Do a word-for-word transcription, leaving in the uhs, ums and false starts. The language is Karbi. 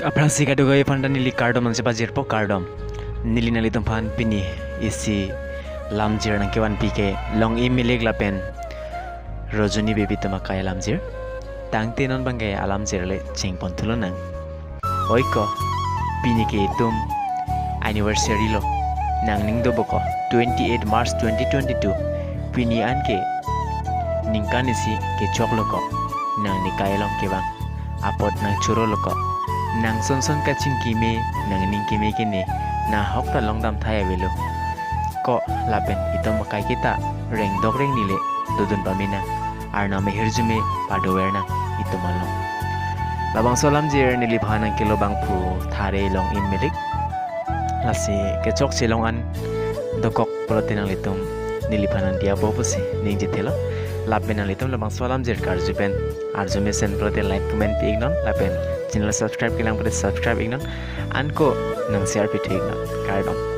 Aphrangsi kadokave aphan ta neli kardom nangchepajirpo, kardom. Neli nanglitumphan pini isi lamjir nangkevanpi ke Longim Milik lapen Rojoni Baby atum akai alamjir. Tangte non abangke alamjir le chingpon thulonang. Oi ko, pini ke itum anniversary lo. Nangning dopo ko, twenty-eight March twenty twenty-two. Pini anke ningkan isi kechoklo ko. Nangning kai along kevang apot nangchorolo ko. Nang sonson kachingki me, nangning keme kene, nahok ta longdam thai avelo ko. Lapen itum akai kita rengdok rengni le dodun pamenang. Arnam ahirjume padovernang itum along. Labangso alamjir neliphan nangkelo abangphu Thare Longim Milik. Lasi kechokche along an dokok pulote nanglitum neliphan nangdiyapo pusi ningje thelo. Lapen nanglitum labangso alamjir karju pen arju mesen pulote like comment pi iknon, lapen channel subscribe kelang pulote subscribe iknon, anke nang share pithu iknon. Kardom.